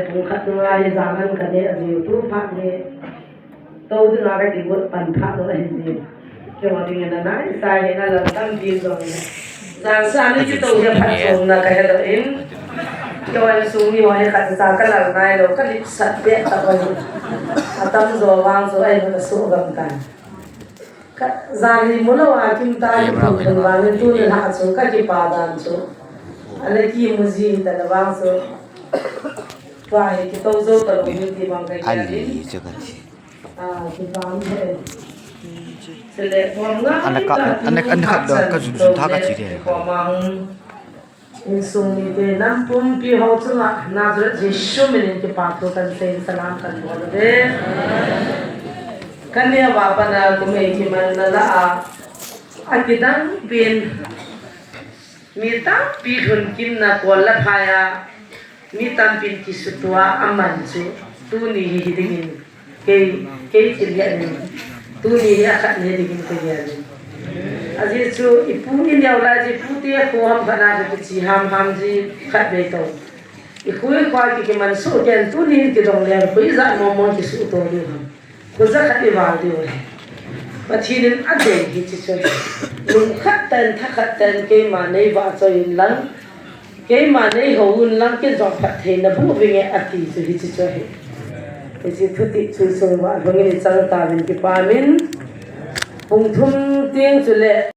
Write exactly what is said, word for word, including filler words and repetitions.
Pung khat nunga hi jan an ka ne a ji tu phat ni. To ding a ka ti got pan phat lo a hi ji. Kei ma ding na nai sai na la tam ti jong. Jan sa ni ki to ya phat jong na ka he do in. Kei wa sung ni wa he khat sa ka la nai lo ka lip sat pe ta ko. A tam jo wang jo ai na su gam kan. Ka, jan hi mu lo a kim ta, kim ta vang in tuni la chu ka kipa dan chu. Ana kimu ji ta la vang chu. Tua hi kito jo ta lo ni ti vang ka. Ali chu ka ti. Ah, kipa ni he. Sele khom nga. Ana ka, ana, ana khat do ka jun jun tha ka ti de. Khom a hung. Insung mite nam pumpi ho chunga Nazareth Jesu minin kipa thu kan seiyin salam kan bol uve. Kan neo a pat a kum eighty man na lah a, akidang pin mi tampi lhun kimna kol le phai a, mi tampin kisutua aman chu tuni hi hi dingin Kei, kei thil hi ahi. Tuni hi akhat ni dingin kei hi ahi. Ajeh chu ipu i neo lai ji pute kho ham khat na kichi ham ham ji khat vei to. I khu i khua ki kiman suh ken tuni hin kidong le khu ijat mong mong kisuh to diu ham. Khu ja khat i val diu ahi. Pathen in adei hi chi chu. Lung khat ten tha khat ten keima nei vahchoi in lang. Keima nei ho un lang kin jong phattheina bu vinge ati chu hichi chu ahi. Hichi thuti chu sung uva lhungin i chang tauvin kipa min. Pung thum tieng chu le